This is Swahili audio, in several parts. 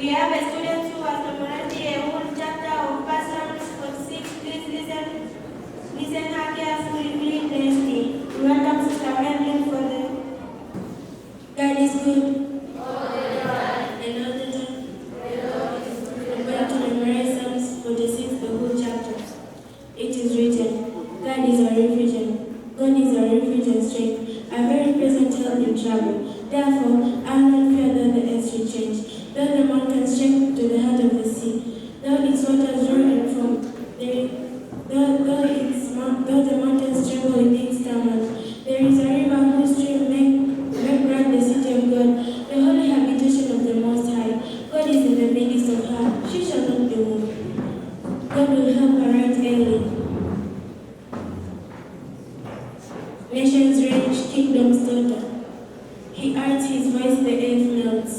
We have a student who has memorized a whole chapter of Psalms 46. Please listen her carefully during this day. We welcome Sister Madeline for the God is good. All the time. And all the time. I'm going to memorize Psalms 46, the whole chapter. It is written, God is our refuge and God is our refuge and strength, a very present help in trouble. Therefore, I will not fear though the earth should change, though the mountains shake to the heart of the sea, though its waters roar and foam, though the mountains tremble with its tumult. There is a river whose stream make glad the city of God, the holy habitation of the Most High. God is in the midst of her; she shall not be moved. God will help her right early. Nations rage, kingdoms totter. He utters his voice, the earth melts.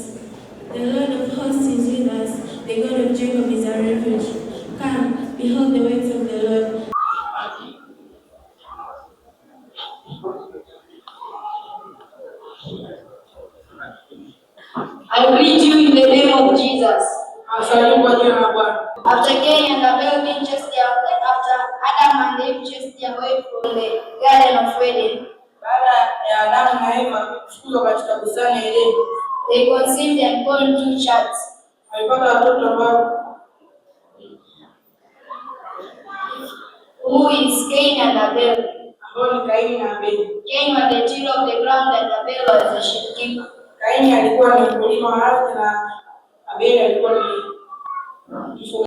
The Lord of hosts is with us. The God of Jacob is our refuge. Come, behold the works of the Lord. I greet you in the name of Jesus. Asalimu kwa jina la Bwana. After Cain and Abel being chased their, after Adam and Eve chased their way from the Garden of Eden, Baada ya Adamu na Eva kufukuzwa katika bustani ya Edeni, they conceived and born two children, walipata watoto ambao who is Cain and Abel. Ambao ni Kaini na Abeli. Cain was the tiller of the ground and Abel was the sheepkeeper. Kaini alikuwa ni mkulima wa ardhi na Abeli alikuwa ni mfugaji.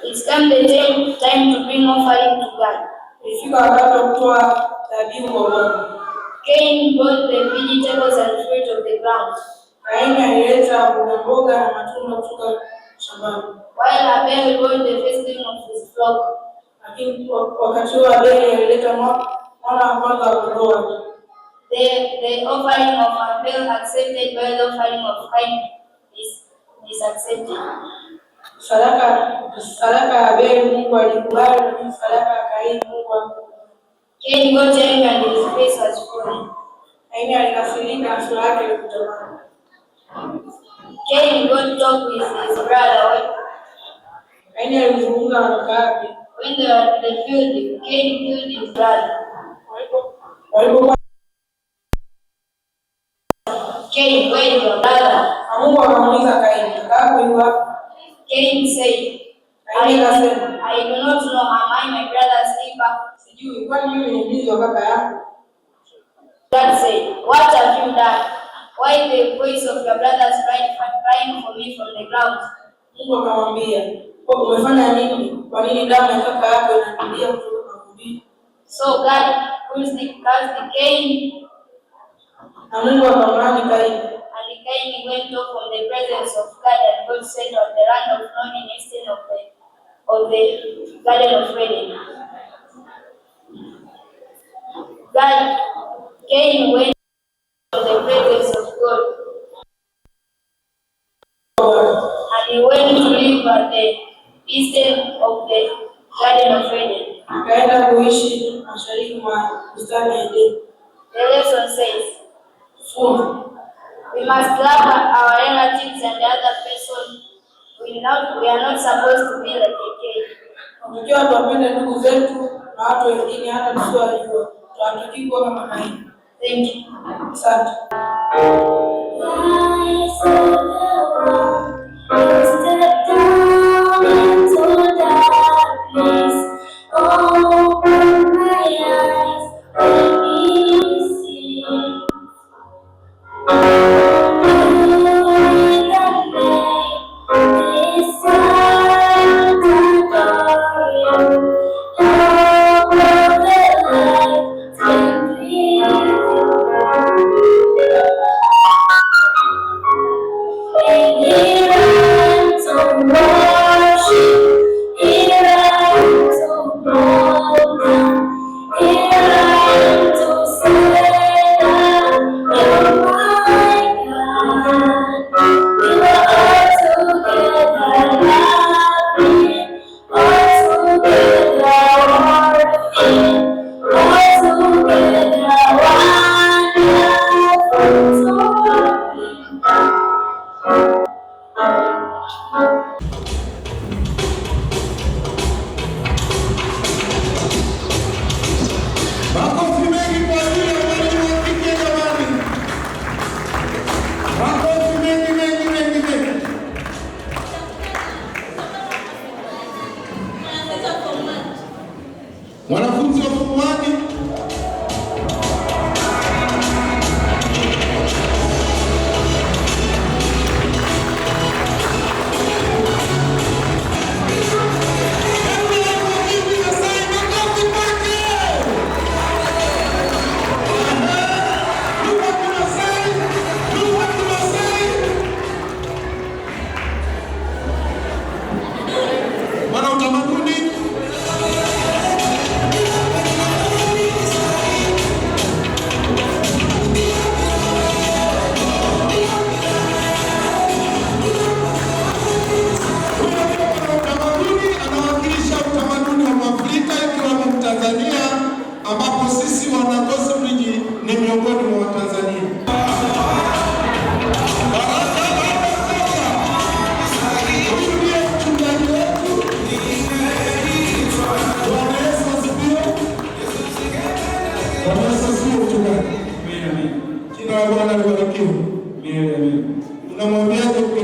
It's come the time to bring offering to God. Ilifika wakati wa kutoa dhabihu kwa Bwana. Cain brought the vegetables and fruit of the ground, Kaini alileta mboga mboga na matunda kutoka shambani, while Abel brought the firstling of his flock. Lakini wakati huo Abeli alileta mwana wa kwanza wa kondoo wake. The offering of Abel accepted, while the offering of Cain is accepted. Sadaka ya Abeli Mungu alikubali, lakini sadaka ya Kaini Mungu hakukubali. Cain got angry and his face was falling. Kaini alikasirika na sura yake ilikutamani. Cain got talk with his brother Kaini alizungumza na kaka yake when they were in the field. Cain killed his brother. Walipokuwa Cain, where is your brother? Na Mungu akamuuliza Kaini, kaka yako yu wapi? Cain said, Kaini akasema, I do not know. Am I my brother's keeper? Sijui, kwani mimi ni mlinzi wa kaka yako? God said, "What have you done? Why the voice of your brother's bride crying for me from the ground?" Mungu akamwambia, kwa umefanya nini? Kwa nini damu ya kaka yako inanilia kutoka mavumbini? So God cursed Cain, Na Mungu akamlaani Kaini. And Cain went off from the presence of God and got settled on the land of Nod in eastern of the Garden of Eden. God, Cain went from the presence of God, and he went to live at the eastern of the Garden of Eden. Akaenda kuishi mashariki mwa bustani ya Edeni. The lesson says, Funzo: we must love our relatives and the other person. We are not supposed to be like a Cain. Tunatakiwa tuwapende ndugu zetu na watu wengine hata tusiowajua. Hatutakiwi kuwa kama Kaini. Thank you. Asante. I saw the world, you stepped down into darkness. Open my eyes, let me see. You in the night, this I adore you. Hope of the life, stand with you. And here I am to worship, here I am to bow down, here I am to say that you're my God. We were all together lovely, all together worthy, all together wonderful to me.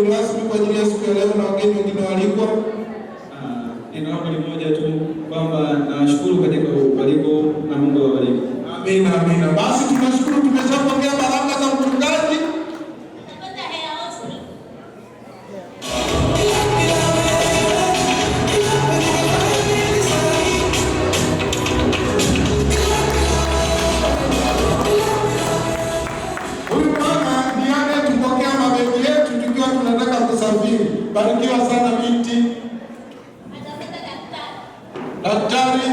mgeni rasmi kwa ajili ya siku ya leo na wageni wengine waalikwa. Neno langu ni moja tu kwamba nawashukuru katika ualiko na Mungu awabariki. Amina, amina. Basi tunashukuru, tumeshapokea baraka za mchungaji. Huyu mama ndiye anayetupokea mabegi yetu tukiwa tunataka kusafiri. Barikiwa sana binti. Daktari.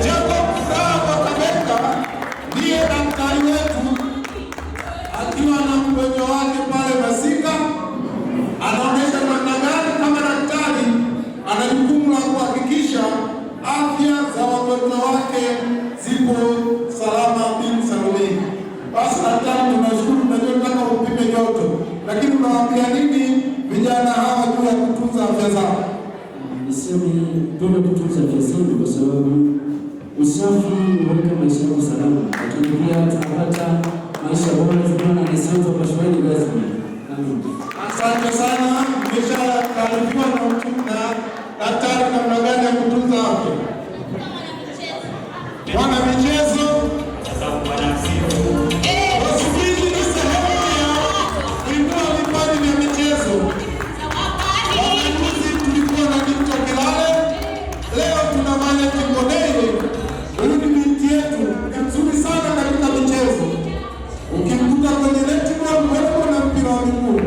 Jacob Furaha Kakamega ndiye daktari wetu akiwa na mgonjwa wake pale Masika, anaonyesha namna gani kama daktari ana jukumu la kuhakikisha afya za wagonjwa wake zipo salama bin salimini. Basi daktari, tunashukuru, tunajua tunataka upime joto, lakini unawaambia nini vijana hawa juu ya kutunza afya zao? Niseme tume kutunza afya zetu kwa sababu usafi huweka maisha yako salama, lakini pia tunapata maisha bora tukiwa na nidhamu za upasuaji rasmi. Amin. Asante sana, mmeshataarifiwa na daktari namna gani ya kutunza afya. Mwana michezo Wasubiri ni sehemu ya kuinua vipaji vya michezo. Juzi tulikuwa na Dikto Kilale, leo tuna Violet Ngoneye. Huyu ni binti yetu, ni mzuri sana katika michezo. Ukimkuta kwenye netball, volleyball na mpira wa miguu.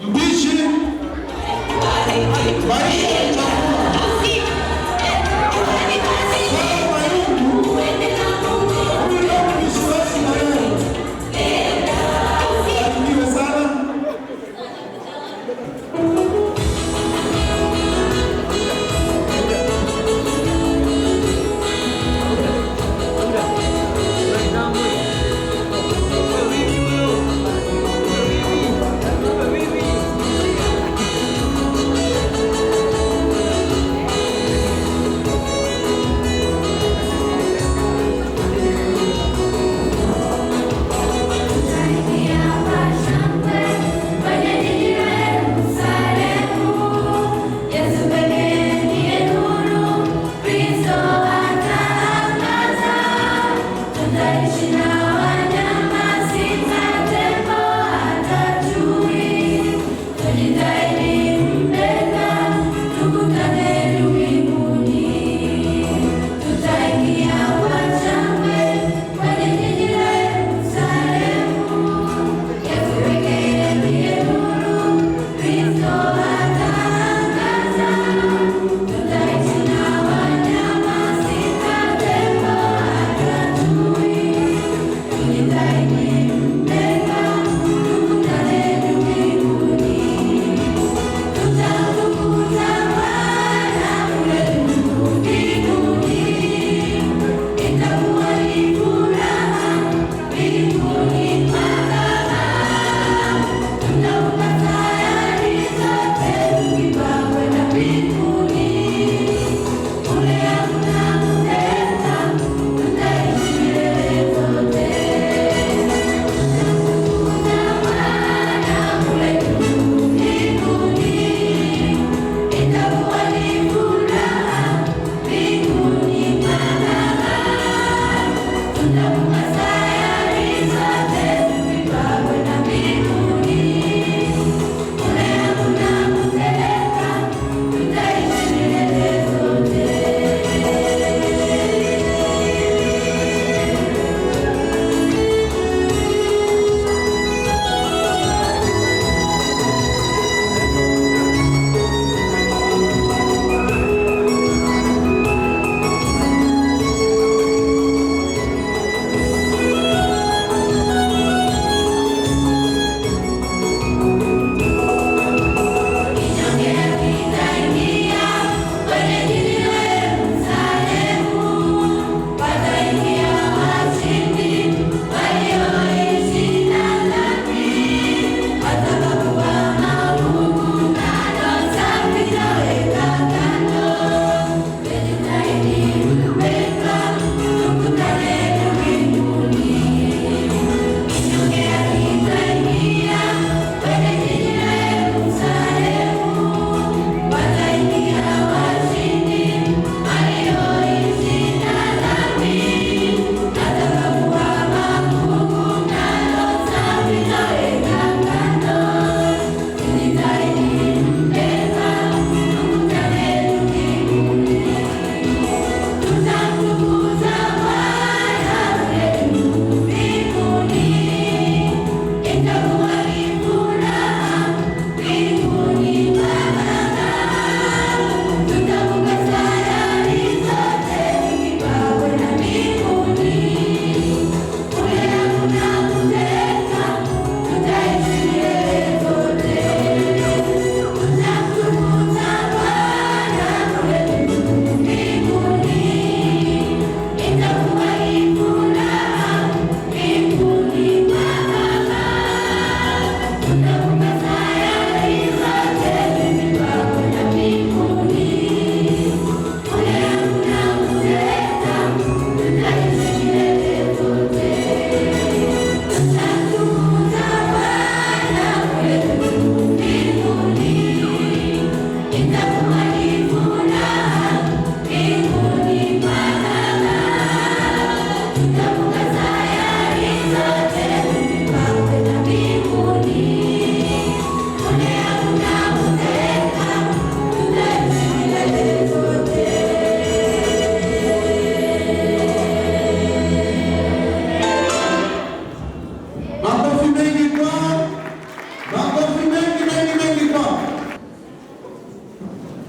Mpishi, maisha ya chakula. Sara Mayungu, huyu ndio mpishi wetu na leo. Barikiwe sana.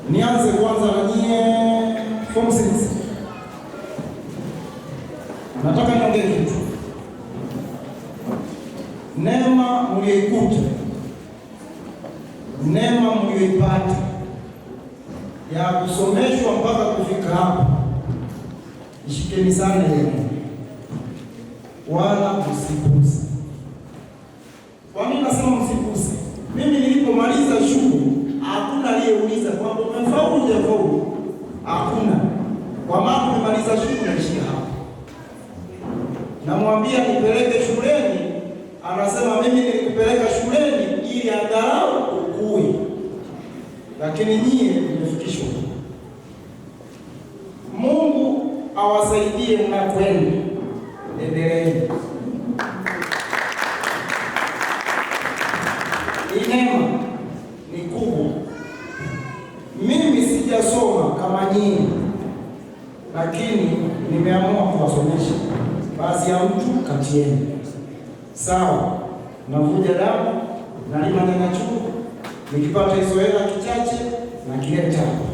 Nianze kwanza na nyie form 6. Nataka niongee kitu. Neema mlioikuta, neema mlioipata ya kusomeshwa mpaka kufika hapa, ishikeni sana ile, wala msiguse. Kwa nini nasema msiguse? Mimi nilipomaliza shule hakuna aliyeuliza kwamba umefaulu hujafaulu, hakuna. Kwa maana umemaliza shule naishia hapo. Namwambia nipeleke shuleni, anasema mimi nilikupeleka shuleni ili angalau ukue, lakini nyie mmefikishwa. Mungu awasaidie mnakwenda, endeleeni. Hii neema ni kubwa. Mimi sijasoma kama nyinyi, lakini nimeamua kuwasomesha baadhi ya mtu kati yenu. Sawa, navuja damu, nalima nyanya chungu, nikipata hizo hela kichache nakileta hapa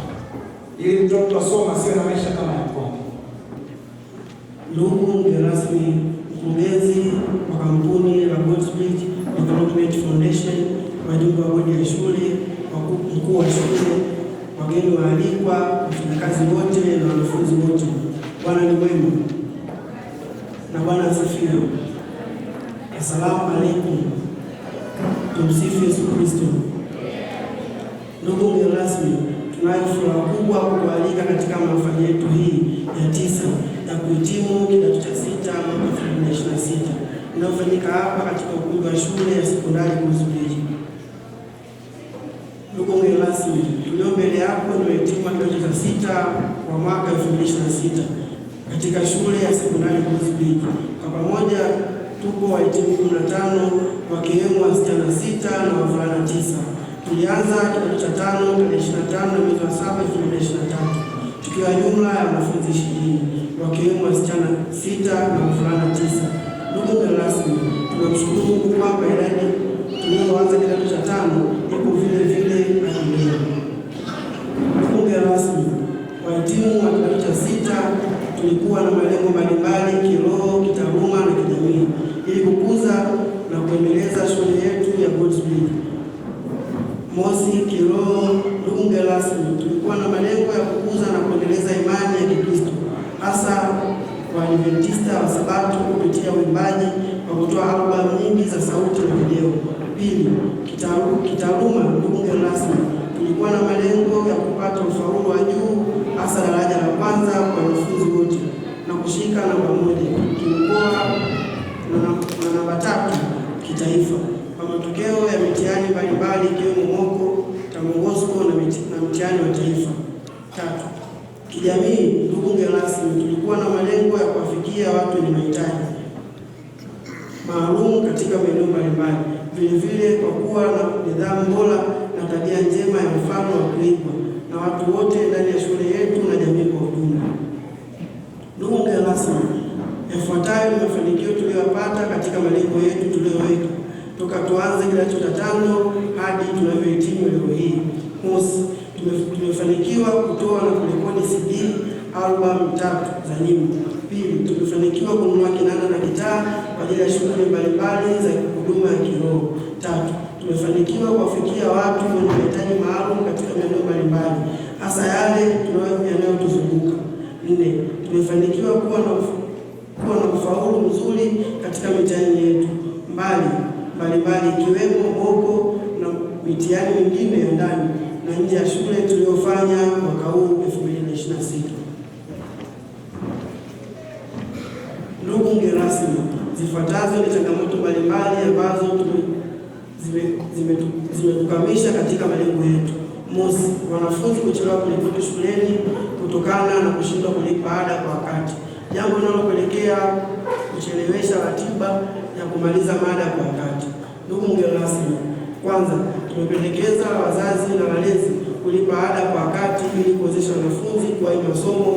ili mtoto asoma asiwe na maisha kama ya kwangu. Ndugu mgeni rasmi, mkurugenzi wa kampuni la Godsbridge Development Foundation, wajumbe wa bodi ya shule, mkuu wa shule, wageni waalikwa, wafanyakazi wote na wanafunzi wote, Bwana ni mwema na Bwana asifiwe. Asalamu alaikum. Tumsifu Yesu Kristo. Ndugu mgeni rasmi, tunayo furaha kubwa kukualika katika mahafali yetu hii ya 9 ya kuhitimu kidato cha 6 mwaka 2026 inayofanyika hapa katika ukumbi wa shule ya sekondari Godsbridge. Ndugu mgeni rasmi, tulio mbele yako ni wahitimu wa kidato cha 6 kwa mwaka 2026 katika shule ya sekondari Godsbridge. Kwa pamoja tupo wahitimu 15 wakiwemo wasichana 6 na wavulana 9. Tulianza kidato cha 5 tarehe 25 mwezi wa 7 2023 tukiwa jumla ya wanafunzi 20 wakiwemo wasichana 6 na wavulana 9. Ndugu mgeni rasmi, tunamshukuru Mungu kwamba idadi tuliyoanza kidato cha 5 iko vile vile hadi leo. Ndugu mgeni rasmi, wahitimu wa kidato cha 6 tulikuwa na malengo mbalimbali kiroho, kitaaluma na kijamii ili kukuza na kuendeleza shule yetu ya Godsbridge. Mosi, kiroho. Ndugu mgeni rasmi, tulikuwa na malengo ya kukuza na kuendeleza imani ya Kikristo hasa Waadventista wa Sabato kupitia uimbaji kwa kutoa albamu nyingi za sauti na video. Pili, kitaaluma. Ndugu mgeni rasmi, tulikuwa na malengo ya kupata ufaulu wa juu hasa daraja la kwanza kwa wanafunzi wote na kushika namba 1 kimkoa na namba 3 kitaifa kwa matokeo ya mitihani mbalimbali ikiwemo moko, TAMONGOSCO na mtihani wa taifa. Tatu, kijamii. Ndugu mgeni rasmi, tulikuwa na malengo ya kuwafikia watu wenye mahitaji maalum katika maeneo mbalimbali, vile vile kwa kuwa na nidhamu bora na tabia njema ya mfano wa kuigwa na watu wote ndani ya shule yetu na jamii kwa ujumla. Ndugu mgeni rasmi, yafuatayo ni mafanikio tuliyopata katika malengo yetu tuliyoweka toka tuanze kidato cha 5 hadi tunavyohitimu leo hii. Mosi, tumefanikiwa kutoa na kurekodi CD album 3 za nyimbo. Pili, tumefanikiwa kununua kinanda na gitaa kwa ajili ya shughuli mbalimbali za huduma ya kiroho. Tatu, tumefanikiwa kuwafikia watu wenye mahitaji maalum katika maeneo mbalimbali hasa yale yanayotuzunguka. Nne, tumefanikiwa kuwa na ufaulu mzuri katika mitihani yetu mbalimbali ikiwemo moko na mitihani mingine ya ndani na nje ya shule tuliyofanya mwaka huu 2026. Ndugu mgeni rasmi, zifuatazo ni changamoto mbalimbali ambazo zimetukamisha katika malengo yetu. Mosi, wanafunzi kuchelewa kuripoti shuleni kutokana na kushindwa kulipa ada kwa wakati, jambo linalopelekea kuchelewesha ratiba ya kumaliza mada kwa wakati. Ndugu mgeni rasmi, kwanza tumependekeza wazazi na walezi kulipa ada kwa wakati ili kuwezesha wanafunzi kuwahi masomo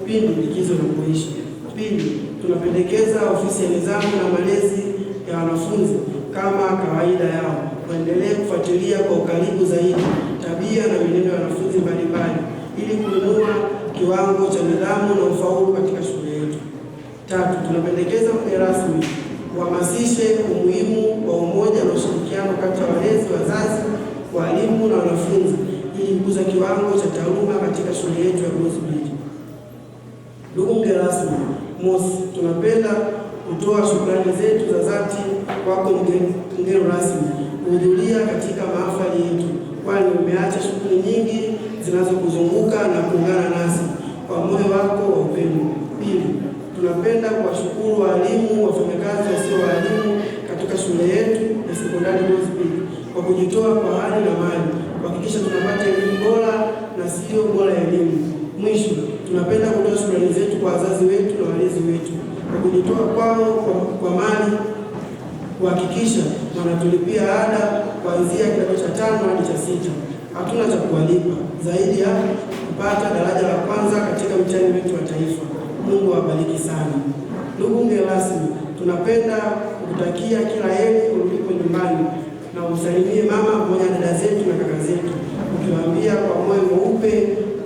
pindi likizo inapoisha. Pili, tunapendekeza ofisi ya nidhamu na malezi ya wanafunzi kama kawaida yao waendelee kufuatilia kwa ukaribu zaidi tabia na mienendo ya wanafunzi mbalimbali kiwango cha nidhamu na ufaulu katika shule yetu. Tatu, tunapendekeza mgeni rasmi uhamasishe umuhimu wa umoja na ushirikiano kati ya walezi, wazazi, walimu na wanafunzi ili kukuza kiwango cha taaluma katika shule yetu ya Godsbridge. Ndugu mgeni rasmi, mosi, tunapenda kutoa shukrani zetu za dhati kwako mgeni rasmi kuhudhuria katika mahafali yetu, kwani umeacha shughuli nyingi zinazokuzunguka na kuungana nasi kwa moyo wako wa upendo. Pili, tunapenda kuwashukuru walimu, wafanyakazi wasio walimu katika shule yetu ya sekondari Godsbridge kwa kujitoa kwa hali na mali kuhakikisha tunapata elimu bora na sio bora ya elimu. Mwisho, tunapenda kutoa shukrani zetu kwa wazazi wetu na walezi wetu kwa kujitoa kwao kwa mali kuhakikisha wanatulipia ada kuanzia kidato cha tano hadi cha sita. Hatuna cha kuwalipa zaidi ya kupata daraja la kwanza katika mtihani wetu wa taifa. Mungu awabariki sana. Ndugu mgeni rasmi, tunapenda kukutakia kila heri ulipo nyumbani na umsalimie mama pamoja na dada zetu na kaka zetu, ukiwaambia kwa moyo mweupe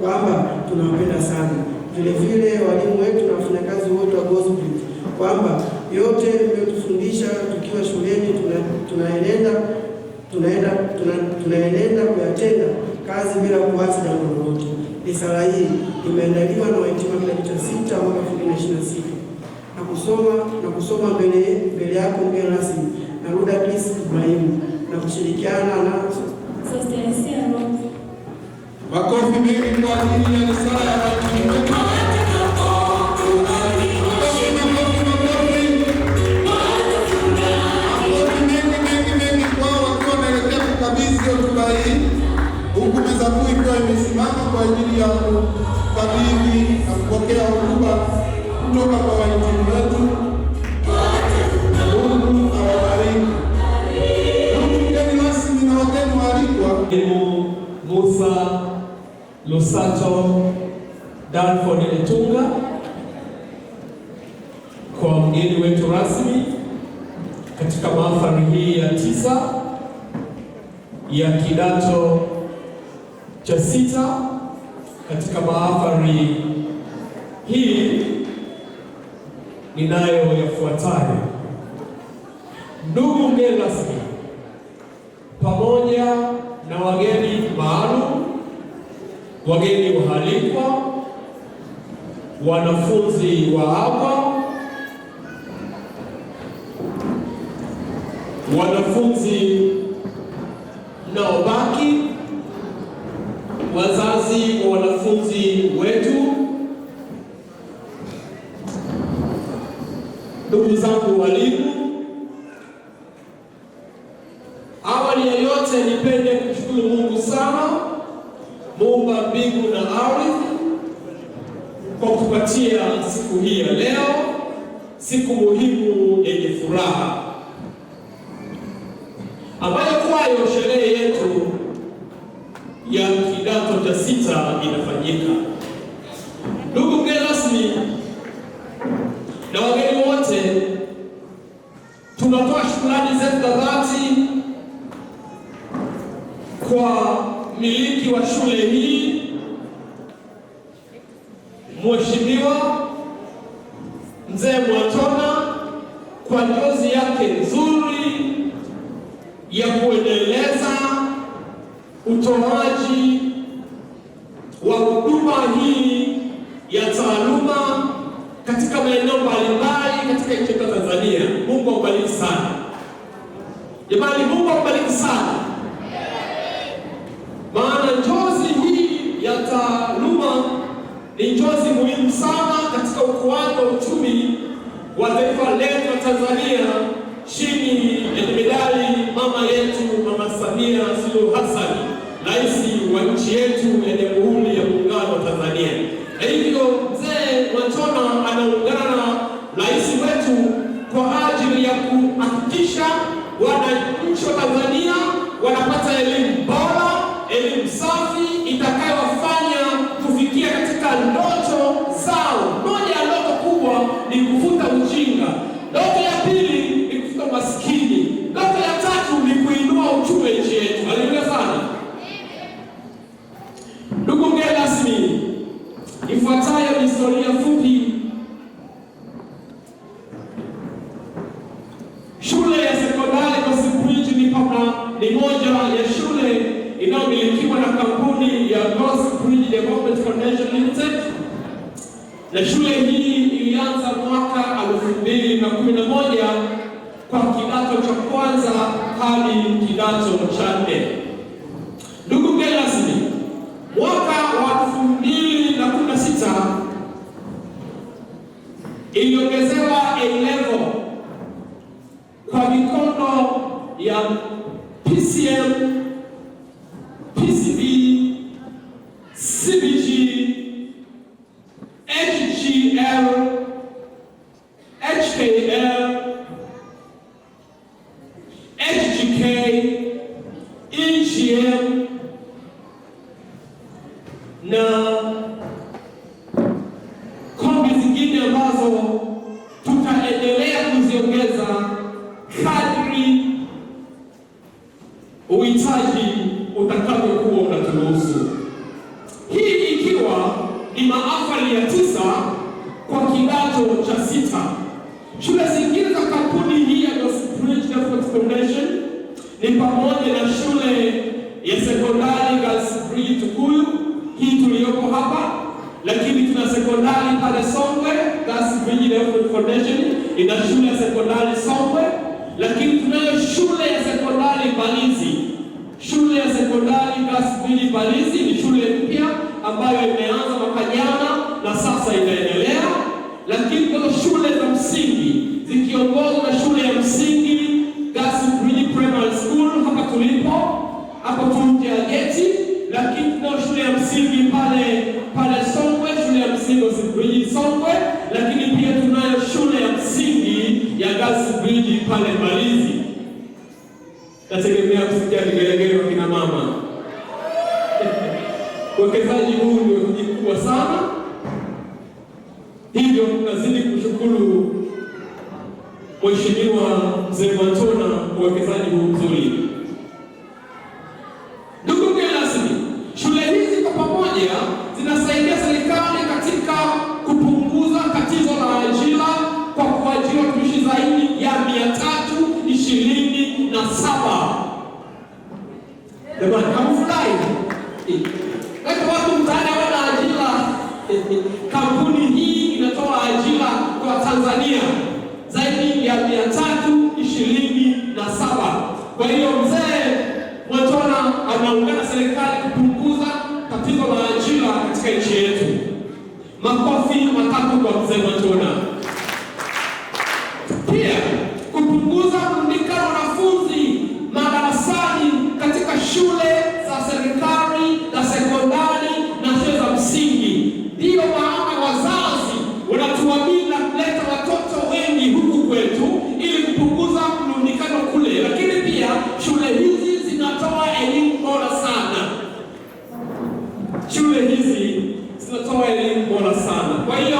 kwamba tunawapenda sana. Vile vile walimu wetu na wafanyakazi wote wa Godsbridge kwamba yote mliyotufundisha tukiwa shuleni tunaenenda kuyatenda kazi bila kuacha jambo lolote. Risala hii imeandaliwa na wahitimu kidato cha sita mwaka 2026 na kusoma mbele yako mgeni rasmi na Ruda Chris Ibrahim na kushirikiana na Sostenesia Rose. Makofi mengi kwa ajili ya risala ya wahitimu wetu. Makofi, makofi, makofi. Makofi mengi mengi mengi kwao wakiwa wanaelekea kukabidhi hotuba hii, huku meza kuu ikiwa imesimama kwa ajili ya kukabidhi na kupokea hotuba kutoka kwa wahitimu wetu. Mungu awabariki. Ndugu mgeni rasmi na wageni waalikwa, Mwalimu Musa Lusato Danford Litunga kwa mgeni wetu rasmi katika mahafali hii ya 9 ya kidato cha sita. Katika mahafali hii ninayo yafuatayo. Ndugu mgeni rasmi, pamoja na wageni maalum, wageni waalikwa, wanafunzi wa hapa, wanafunzi mnaobaki, wazazi wa wanafunzi wetu, ndugu zangu walimu, awali ya yote nipende kumshukuru Mungu sana, muumba mbingu na ardhi, kwa kutupatia siku hii ya leo, siku muhimu yenye furaha, ambayo kwayo sherehe yetu ya kidato cha sita inafanyika. Ndugu mgeni rasmi na wageni wote, tunatoa shukrani zetu za dhati kwa mmiliki wa shule hii Mheshimiwa Mzee Mwatona kwa njozi yake nzuri ya kuendeleza utoaji wa huduma hii ya taaluma katika maeneo mbalimbali katika nchi yetu ya Tanzania. Mungu akubariki sana jamani, Mungu akubariki sana, maana njozi hii ya taaluma ni njozi muhimu sana katika ukuaji wa uchumi wa taifa letu la Tanzania chini ya jemedari mama yetu Mama Samia Suluhu Hassan, rais wa nchi yetu ya Jamhuri ya Muungano wa Tanzania. Na hivyo Mzee Mwachona anaungana na rais wetu kwa ajili ya kuhakikisha wananchi wa Tanzania wanapata elimu bora, elimu safi itakayowafanya kufikia katika ndoto zao. Moja ya ndoto kubwa ni kufuta ujinga, ndoto ya pili ni kufuta umaskini, ndoto ya tatu ni kuinua uchumi wa nchi yetu. Haleluya sana. Ndugu mgeni rasmi, ifuatayo historia fupi. Shule ya sekondari Gosi Bridge ni moja ya shule inayomilikiwa na kampuni ya Gosi Bridge Development Foundation Limited, na shule hii ilianza mwaka 2011 kwa kidato cha kwanza hadi kidato cha nne. Ndugu mgeni rasmi, mwaka wa 2016 iliongezewa A level kwa mikondo ya PCM, PCB, CBG, HGL, HKL, HGK, EGM na kombi zingine ambazo tutaendelea kuziongeza kadri uhitaji utakavyokuwa unaturuhusu. Hii ikiwa ni mahafali ya 9 kwa kidato cha 6. Shule zingine za kampuni hii ya Gosi Bridge Development Foundation ni pamoja na shule ya sekondari Gosi Bridge Tukuyu, hii tuliyopo hapa, lakini tuna sekondari pale Songwe, Gosi Bridge Development Foundation ina shule ya sekondari Songwe, lakini tunayo shule ya sekondari Mbalizi. Shule ya sekondari Gosi Bridge Mbalizi ni shule mpya ambayo imeanza mwaka jana na sasa inaendelea. Lakini kuna shule za msingi zikiongozwa na shule ya msingi Gosi Bridge Primary School hapa tulipo, hapo tu nje ya geti, lakini tunayo shule ya msingi pale pale Songwe, shule ya msingi Gosi Bridge Songwe, lakini pia tunayo shule ya msingi ya Gosi Bridge pale Mbalizi. Nategemea kusikia vigelegele wa kina mama. Uwekezaji huu ni mkubwa sana, hivyo tunazidi kushukuru Mheshimiwa Mzee Mwantona kwa uwekezaji huu mzuri. Ndugu mgeni rasmi, shule hizi kwa pamoja zinasaidia serikali katika kupunguza tatizo la ajira kwa kuajiri watumishi zaidi ya 327. Jamani, hamfurahi? Kama watu mtaani hawana ajira, kampuni hii inatoa ajira kwa Tanzania zaidi ya 327. Kwa hiyo Mzee Mwantona anaungana serikali kupunguza tatizo la ajira katika nchi yetu. Makofi matatu kwa Mzee Mwantona. Pia kupunguza mrundikano wanafunzi madarasani katika shule za serikali na sekondari na shule za msingi. Ndiyo maana wazazi wanatuamini na kuleta watoto wengi huku kwetu ili kupunguza mrundikano kule, lakini pia shule hizi zinatoa elimu bora sana. Shule hizi zinatoa elimu bora sana. Kwa hiyo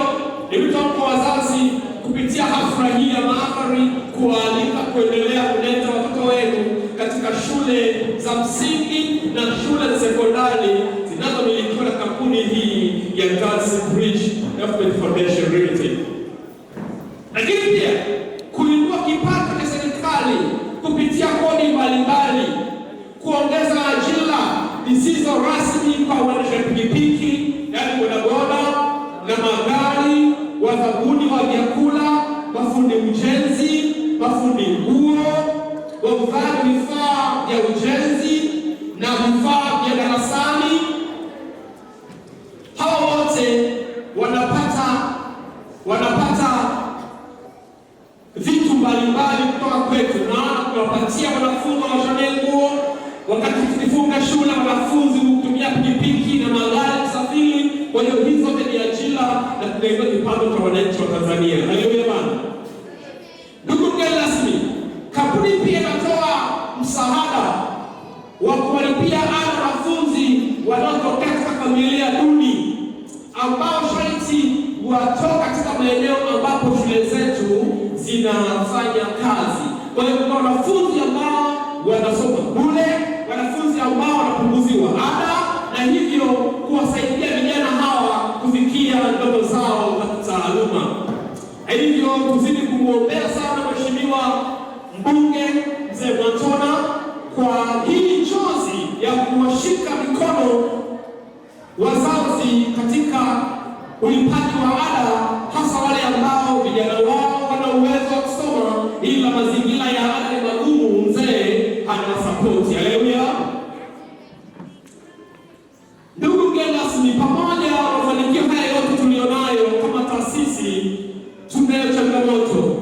ni wito kwa wazazi kupitia hafla hii ya mahafali kuwaalika kuendelea kuleta watoto wenu katika shule za msingi na shule za sekondari zinazomilikiwa na kampuni hii ya Gosi Bridge Development Foundation Limited. Lakini pia kuinua kipato cha serikali kupitia kodi mbalimbali, kuongeza ajira zisizo rasmi kwa waendesha pikipiki, yaani bodaboda na magari, wazabuni wa vyakula, mafundi ujenzi, mafundi nguo, wauzaji vifaa vya ujenzi na vifaa vya darasani. Hawa wote wanapata vitu mbalimbali kutoka kwetu, na tunawapatia wanafunzi washonee nguo. Wakati tukifunga shule, wanafunzi hutumia pikipiki na magari kusafiri. Kwa hiyo hizo zote ni ajira na tunainua kipato cha wananchi wa Tanzania. Haleluya bana. Ndugu mgeni rasmi, kampuni pia inatoa msaada wa kuwalipia ada wanafunzi wanaotokea katika familia duni ambao sharti watoka katika maeneo ambapo shule zetu zinafanya kazi. Kwa hiyo kuna wanafunzi ambao wanasoma bure, wanafunzi ambao wanapunguziwa ada, na hivyo kuwasaidia vijana hawa kufikia ndoto zao. Hivyo tuzidi kumwombea sana Mheshimiwa mbunge Mzee Mwantona kwa hii njozi ya kuwashika mikono wazazi katika ulipaji wa ada, hasa wale ambao vijana wao wana uwezo wa kusoma ila mazingira ya ada ni magumu. Mzee anawasapoti. Haleluya! Ndugu mgeni rasmi, pamoja na mafanikio haya yote tulionayo kama taasisi, tunayo changamoto.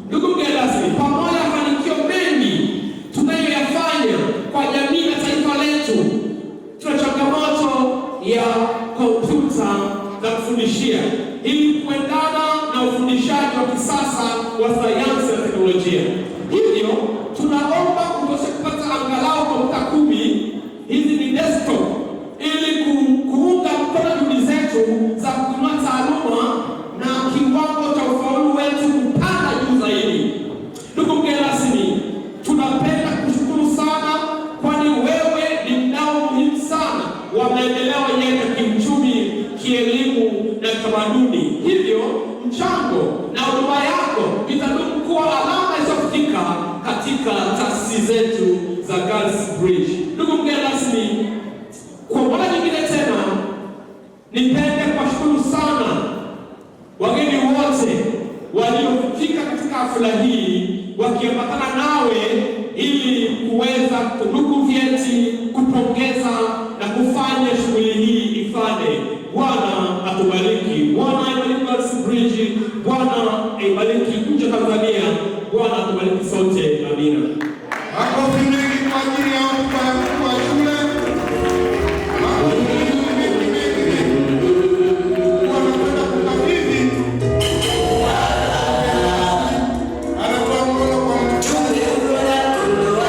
Ndugu mgeni rasmi, pamoja na mafanikio mengi tunayoyafanya kwa jamii na taifa letu, tuna changamoto ya kompyuta za kufundishia ili kuendana na ufundishaji wa kisasa wa sayansi na teknolojia. Hivyo tunaomba kutosha kupata angalau kompyuta 10, hizi ni desktop, ili kuunga mkono juhudi zetu za kuinua taaluma na kiwango cha ufaulu wetu kupanda juu zaidi. Ndugu mgeni rasmi, tunapenda kushukuru sana, kwani wewe ni mdau muhimu sana wa maendeleo yetu kiuchumi, kielimu na kitamaduni. Hivyo mchango na huduma yako itadumu kuwa alama isiyofutika katika taasisi zetu za Girls Bridge. Ndugu mgeni rasmi, kwa mara nyingine tena nipende kuwashukuru sana wageni wote waliofika katika hafla hii wakiambatana nawe ili kuweza kutunuku vyeti, kupongeza na kufanya shughuli hii ifane. Bwana atubariki. Bwana aibariki Girls Bridge. Bwana aibariki nchi ya Tanzania. Bwana atubariki sote. Amina. Makofi mengi kwa ajili ya hotuba ya mkuu wa shule. Makofi mengi, mengi, mengi. Wanakwenda kukabidhi. Anatoa mkono kwa mtu. Hotuba ya mkuu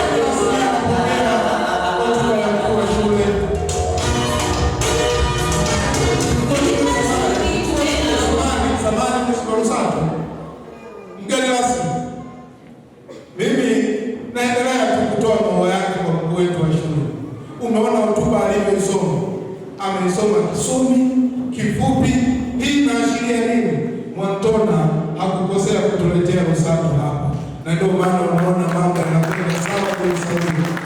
wa shule. Samahani, Mheshimiwa Lusato. Mgeni rasmi, mimi naendelea tu kutoa maua yake kwa mkuu wetu wa shule. Umeona hotuba alivyoisoma, ameisoma kisomi, kifupi. Hii inaashiria nini? Mwantona hakukosea kutuletea Lusato hapa, na ndio maana unaona mambo yanakwenda sawa kabisa.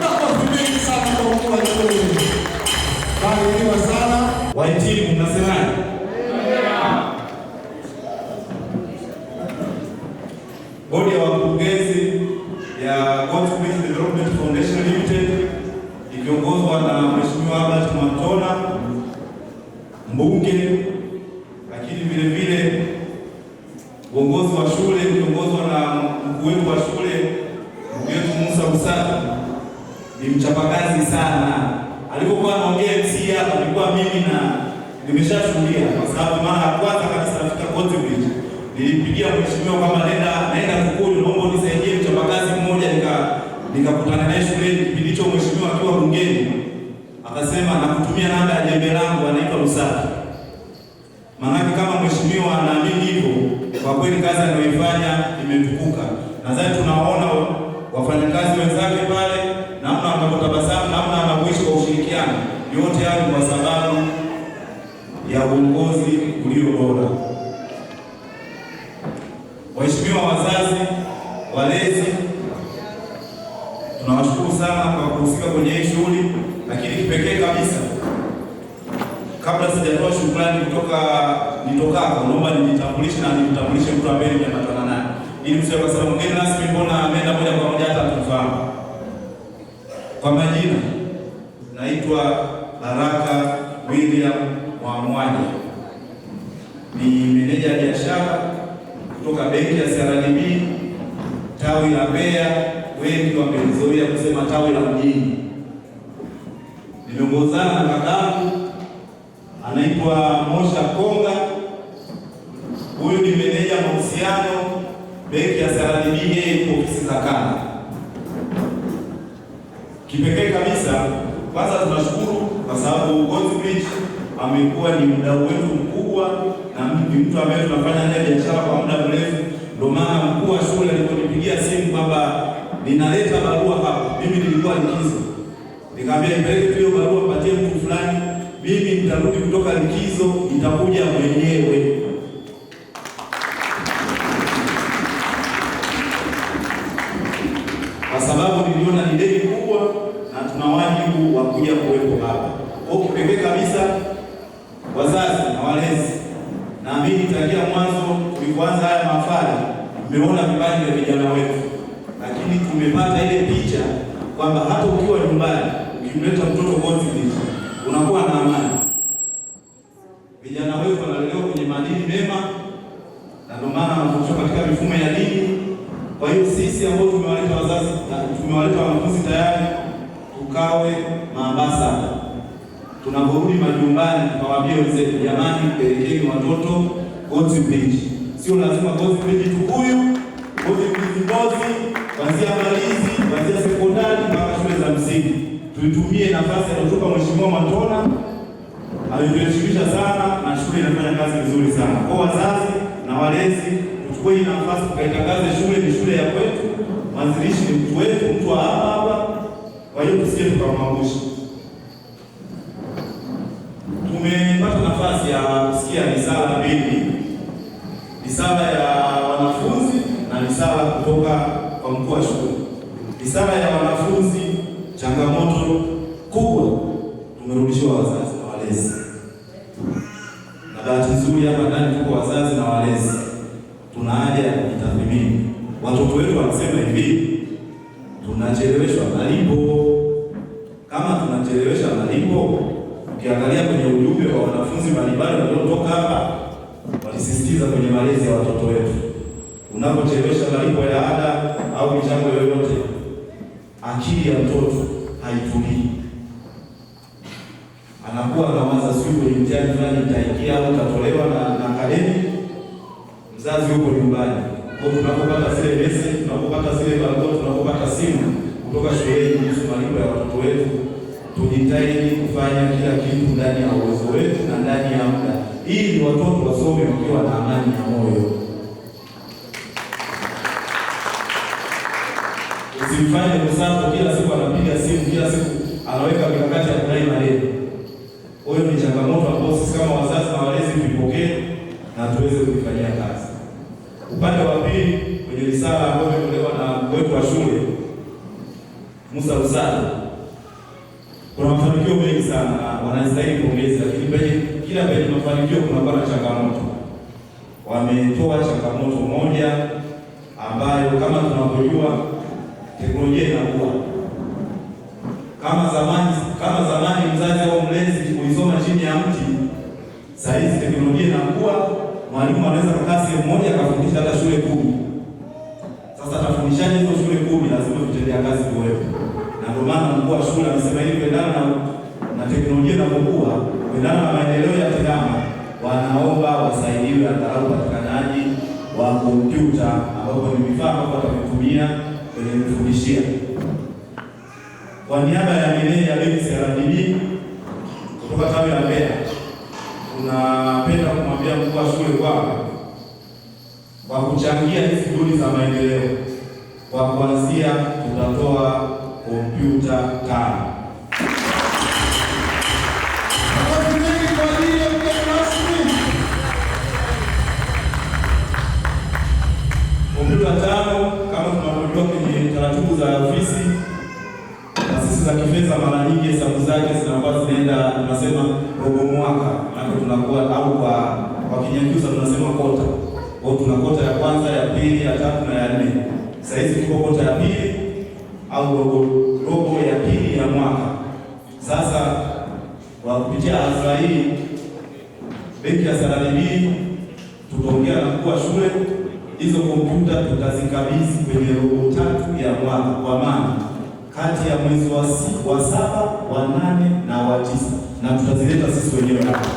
Makofi mengi sana kwa mkuu wa shule. Barikiwa sana. Wahitimu, mnasemaje? Bodi ya wakurugenzi ya God's Bridge Development Foundation Limited ikiongozwa na Mheshimiwa Albert Mwantona, mbunge, lakini vile vile uongozi wa shule ukiongozwa na mkuu wetu wa shule ndugu yetu Musa Lusato, ni mchapakazi sana. Alipokuwa anaongea MC hapa, nilikuwa mimi na nimeshashuhudia, kwa sababu mara ya kwanza kabisa nafika God's Bridge nilimpigia mheshimiwa kwamba naenda Tukuyu, naomba unisaidie mchapakazi mmoja, nikakutana naye shuleni kipindi hicho mheshimiwa akiwa bungeni, akasema nakutumia namba ya jembe langu, anaitwa Lusato. Maanake kama mheshimiwa anaamini hivyo, kwa kweli kazi anayoifanya imetukuka. Nadhani tunawaona wafanyakazi wenzake pale, namna wanavyotabasamu, namna wanavyoishi kwa ushirikiano. Yote hayo ni kwa sababu ya uongozi ulio bora. Waheshimiwa wazazi, walezi, tunawashukuru sana kwa kuhusika kwenye hii shughuli, lakini kipekee kabisa, kabla sijatoa shukrani kutoka nitokako, naomba nijitambulishe na nimtambulishe mtu ambaye nimeambatana naye, ili msije kwa sababu mgeni rasmi, mbona ameenda moja kwa moja hata tumfahamu. Kwa majina naitwa Baraka William Mwamwaja, ni meneja biashara kutoka benki ya CRDB tawi la Mbeya, wengi wamelizoea kusema tawi la mjini. Nimeongozana na kakangu anaitwa Mosha Konga, huyu ni meneja mahusiano benki ya CRDB, yeye yuko ofisi za kanda. Kipekee kabisa, kwanza tunashukuru kwa sababu God's Bridge amekuwa ni mdau wetu mkubwa na ni mtu ambaye tunafanya naye biashara kwa muda mrefu. Ndio maana mkuu wa shule aliponipigia simu kwamba ninaleta barua hapa, mimi nilikuwa likizo, nikamwambia nipeleke tu hiyo barua patie mtu fulani, mimi nitarudi kutoka likizo, nitakuja mwenyewe. Tuliona ni deni kubwa na tuna wajibu wa kuja kuwepo hapa. Kwa kipekee kabisa, wazazi na walezi, naamini tangia mwanzo tulipoanza haya mahafali mmeona vipaji vya vijana wetu, lakini tumepata ile picha kwamba hata ukiwa nyumbani ukimleta mtoto God's Bridge unakuwa na amani. Vijana wetu wanalelewa kwenye maadili mema, na ndio maana wanafundishwa katika mifumo ya dini. Kwa hiyo sisi ambao tumewaleta wazazi na tumewaleta wanafunzi tayari, tukawe maambasada. Tunaporudi majumbani, tukawaambie wenzetu, jamani, pelekeni watoto God's Bridge. Sio lazima God's Bridge Tukuyu, God's Bridge Mbozi, kuanzia Mbalizi, kuanzia sekondari mpaka shule za msingi. Tuitumie nafasi aliyotupa Mheshimiwa Mwantona, alituheshimisha sana na shule inafanya kazi vizuri sana. Kwa wazazi na walezi, tuchukue hii nafasi tukaitangaze shule ni shule ya kwetu, mwanzilishi ni mtu wetu, mtu wa hapa hapa. Kwa hiyo tusije tukamwangusha. Tumepata nafasi ya kusikia risala mbili, risala ya wanafunzi na risala kutoka kwa mkuu wa shule. Risala ya wanafunzi, changamoto kubwa tumerudishiwa wazazi na walezi, na bahati nzuri hapa ndani tuko wazazi na walezi, tuna haja ya kujitathmini. Watoto wetu wanasema hivi, tunacheleweshwa malipo. Kama tunachelewesha malipo, ukiangalia kwenye ujumbe wa wanafunzi mbalimbali waliotoka hapa, walisisitiza kwenye malezi ya watoto wetu, unapochelewesha malipo ya ada au michango yoyote, akili ya mtoto haitulii, anakuwa anawaza sijui kwenye mtihani fulani nitaingia au nitatolewa na akademi. Mzazi yuko nyumbani. Kwa tunapopata zile message, tunapopata zile barua, tunapopata simu kutoka shuleni kuhusu malipo ya watoto wetu, tujitahidi kufanya kila kitu ndani ya uwezo wetu na ndani ya muda, ili watoto wasome wakiwa na amani ya moyo. Usimfanye msafu kila siku anapiga simu, kila siku anaweka mikakati ya kudai madeni. Kwa hiyo ni changamoto ambayo sisi kama wazazi na walezi tuipokee na tuweze kuifanyia kazi. Upande wa pili, kwenye risala ambayo imetolewa na mkuu wetu wa shule Musa Lusaka, kuna mafanikio mengi sana na wanastahili pongezi, lakini kila penye mafanikio kunakuwa na changamoto. Wametoa changamoto moja ambayo kama tunavyojua teknolojia inakuwa. Kama zamani mzazi au mlezi kuisoma chini ya mti, saa hizi teknolojia inakuwa, mwalimu anaweza kukaa sehemu moja akafundisha hata shule 10. Sasa atafundishaje hizo shule 10? Lazima vitendea kazi viwepo. Na ndio maana mkuu wa shule amesema ili kuendana na teknolojia inapokuwa, kuendana na maendeleo ya TEHAMA, wanaomba wasaidiwe angalau upatikanaji wa kompyuta ambapo ni vifaa ambavyo watavitumia kwenye kufundishia. Kwa niaba ya meneja benki CRDB kutoka tawi la Mbeya, tunapenda kumwambia mkuu wa shule kwamba kwa kuchangia hizi juhudi za maendeleo, kwa kuanzia tutatoa kompyuta 5. Makofi mengi kwa ajili ya mgeni rasmi. Kompyuta 5 kama tunavyojua kwenye taratibu za ofisi, taasisi za kifedha mara nyingi hesabu zake zinakuwa zinaenda, tunasema robo mwaka, maana tunakuwa au kwa Kinyakyusa tunasema kota. Kwa tuna kota ya kwanza, ya pili, ya tatu na ya nne. Sasa hizi tuko kota ya pili au robo ya pili ya mwaka. Sasa kwa kupitia hafla hii benki ya CRDB tutaongea na mkuu wa shule, hizo kompyuta tutazikabidhi kwenye robo 3 ya mwaka, kwa maana kati ya mwezi wa 7, wa 8 na wa 9, na tutazileta sisi wenyewe hapa.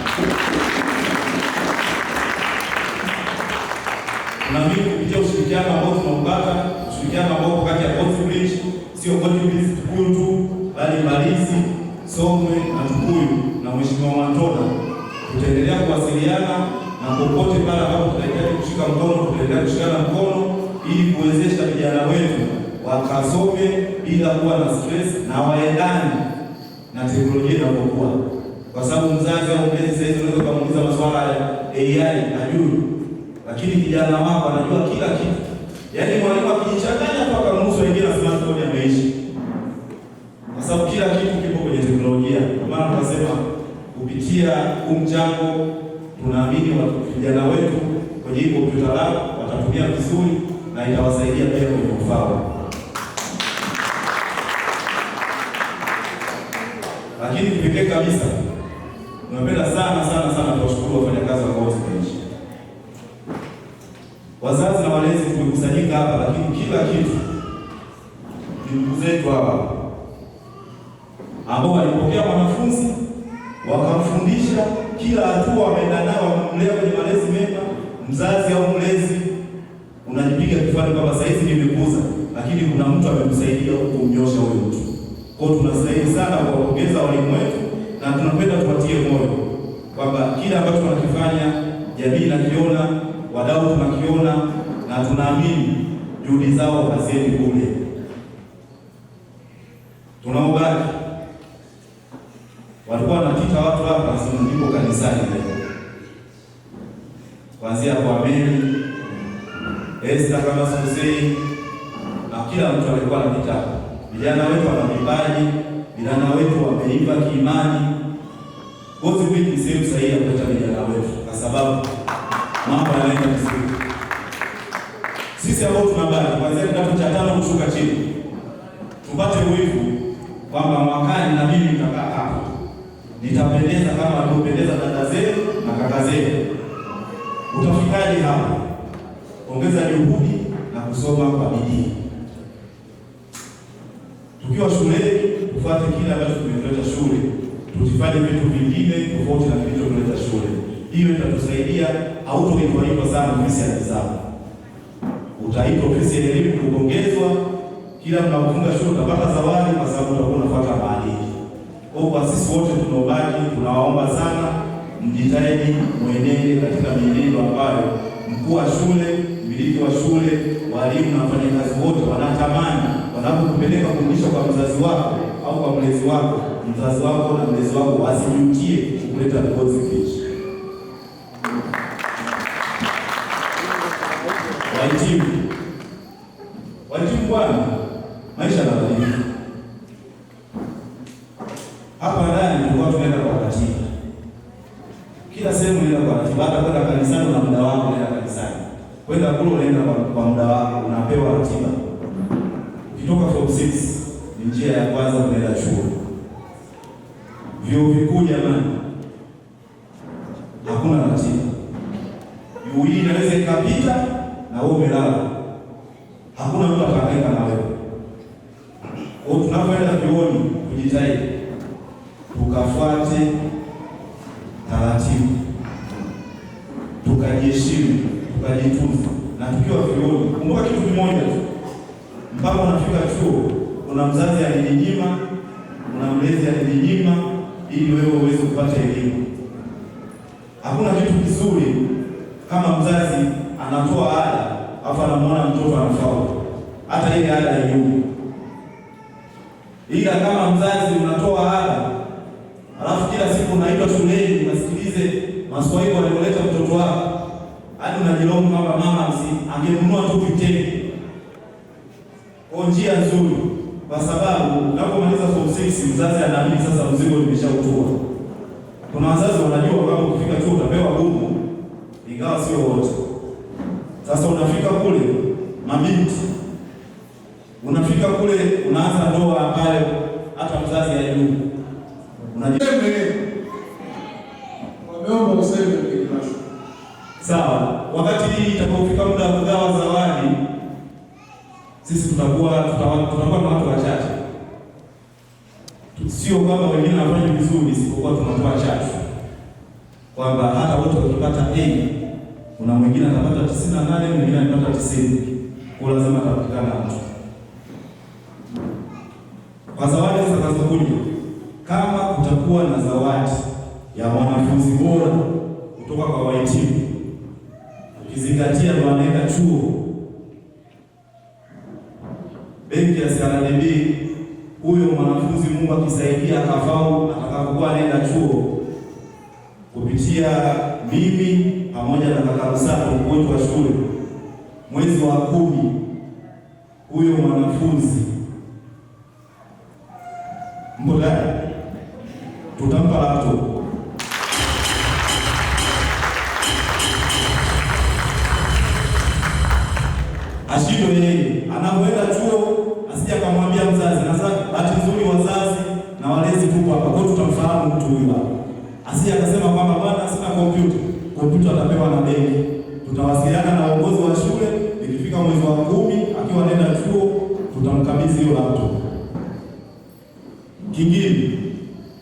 Tunaamini kupitia ushirikiano ambao tunaupata, ushirikiano ambao kati ya God's Bridge, sio God's Bridge Tukuyu tu, bali Mbalizi, Songwe na Tukuyu na Mheshimiwa Mwantona, tutaendelea kuwasiliana na popote pale ambapo tutahitaji kushika mkono, tutaendelea kushikana mkono ili kuwezesha vijana wetu wakasome bila kuwa na stress na waendane na teknolojia inapokuwa. Kwa sababu mzazi au mlezi sasa hivi unaweza kumuuliza masuala ya AI hajui, lakini kijana wako anajua kila kitu. Yaani mwalimu akijichanganya tu akamruhusu wengine na smartphone ameishi. Tunaamini vijana wetu kwenye hii computer lab watatumia vizuri na itawasaidia pia kwenye ufaulu. Lakini kipekee kabisa tunapenda sana sana sana tuwashukuru wafanyakazi wa God's Bridge. Wazazi na walezi tumekusanyika hapa, lakini kila kitu ni ndugu zetu hawa ambao walipokea mwanafunzi wakamfundisha kila hatua, wameenda nao, wamemlea kwenye malezi mema. Mzazi au mlezi unajipiga kifuani kwamba saa hizi nimekuza, lakini kuna mtu amekusaidia kumnyosha huyo mtu. Kwa hiyo tunastahili sana kuwapongeza walimu wetu na tunapenda tuwatie moyo kwamba kile ambacho wanakifanya jamii inakiona, wadau tunakiona, na tunaamini juhudi zao haziendi bure. Tunaobaki walikuwa wanapita watu hapa, nasema ndipo kanisani leo, kuanzia kwa Mary, Esther kama sikosei, na kila mtu alikuwa anapita. Vijana wetu wana vipaji, vijana wetu wameiva kiimani. God's Bridge ni sehemu sahihi ya kuleta vijana wetu, kwa sababu mambo yanaenda vizuri. Sisi ambao tunabaki kuanzia kidato cha tano kushuka chini, tupate wivu kwamba mwakani na mimi nitakaa hapa, nitapendeza kama walivyopendeza dada zenu na kaka zenu. Utafikaje hapo? Ongeza juhudi na kusoma kwa bidii. Tukiwa shuleni tufuate kile ambacho tumetuleta shule, tusifanye vitu vingine tofauti na kilichotuleta shule. Hiyo itatusaidia. Hautoitwaitwa sana ofisi ya nidhamu, utaitwa ofisi ya elimu kupongezwa. Kila mnapofunga shule utapata zawadi, kwa sababu utakuwa unafuata maadili. Kwa hiyo kwa sisi wote tunaobaki, tunawaomba sana mjitahidi mwenende katika mienendo ambayo mkuu wa shule, mmiliki wa shule, walimu na wafanyakazi wote wanatamani wanapokupeleka kurudisha kwa mzazi wako au kwa mlezi wako, mzazi wako na mlezi wako wasijutie kuleta God's Bridge. Wahitimu, wahitimu bwana, maisha yanabadilika. Hapa ndani tulikuwa tunaenda kwa ratiba, kila sehemu unaenda kwa ratiba. Hata kwenda kanisani una muda wako, unaenda kanisani. Kwenda kule unaenda kwa muda wako, unapewa ratiba. Ukitoka form 6 ni njia ya kwanza kuenda chuo. Vyuo vikuu jamani, hakuna ratiba. Hii inaweza ikapita na wewe umelala, hakuna mtu atahangaika na wewe. Kwa hiyo tunapoenda vyuoni kujitahidi tukafuate taratibu, tukajiheshimu, tukajitunza. Na tukiwa vyuoni, kumbuka kitu kimoja tu, mpaka unafika chuo, kuna mzazi alijinyima, kuna mlezi alijinyima ili wewe uweze kupata elimu. Hakuna kitu kizuri kama mzazi anatoa ada afu anamuona mtoto anafaulu, hata ile ada haiumi. Ila kama mzazi unatoa ada alafu kila siku unaitwa shuleni unasikilize maswali walioleta mtoto wako, hadi unajilaumu kwamba mama angenunua tu vitenge. Kwa njia nzuri, kwa sababu unapomaliza form 6 mzazi anaamini sasa mzigo nimeshautua. Kuna wazazi wanajua kama ukifika chuo utapewa gumu, ingawa sio wote. Sasa unafika kule mabinti, unafika kule unaanza ndoa ambayo hata mzazi hajui. Wameomba useme mgeni rasmi. Sawa, wakati hii itakapofika muda wa kugawa zawadi, sisi tutakuwa na watu wachache, sio kwamba wengine wanafanya vizuri, isipokuwa tunatoa chachu kwamba hata wote wakipata A, kuna mwingine atapata 98, mwingine atapata 90, kwa lazima atapatikana mtu. Kwa zawadi zitakazokuja, kama kutakuwa na zawadi ya mwanafunzi bora kutoka kwa wahitimu, ukizingatia ndo wanaenda chuo, benki ya CRDB, huyo mwanafunzi Mungu akisaidia akafaulu, atakapokuwa anaenda chuo, kupitia mimi pamoja na kaka Msato mkuu wetu wa shule, mwezi wa 10 huyo mwanafunzi mpo tayari? Tutampa laptop. Ashindwe yeye anapoenda chuo, asije akamwambia mzazi. Na sasa bahati nzuri wazazi na walezi tupo hapa, kwa hiyo tutamfahamu mtu huyu hapa, asije akasema kwamba bwana, sina kompyuta. Kompyuta atapewa na benki. Tutawasiliana na uongozi wa shule, ikifika mwezi wa 10 akiwa anaenda chuo, tutamkabidhi hiyo laptop. Kingine,